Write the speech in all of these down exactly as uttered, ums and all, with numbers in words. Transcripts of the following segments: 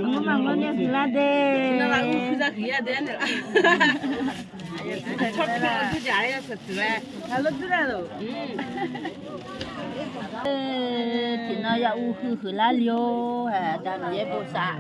Aqmur maqngeur ni huiqlar de. Tiqnan ya uv huiq huiqlar li-or, aqda Miqyaer bosav.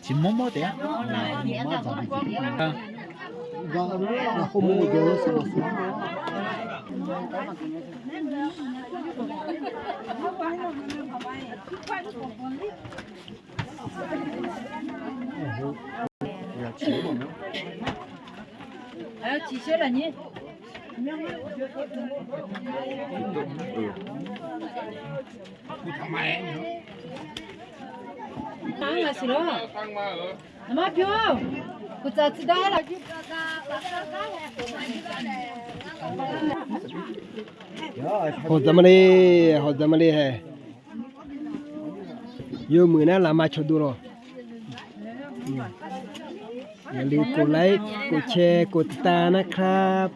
Tiqmawr mawr taef-a. Hawqdzaq male, hawqdzaq male hae. Yawmuiq nar lafma cawqdov lawq. อย่าลืมกดไลค์ กดแชร์ กดติดตามนะครับ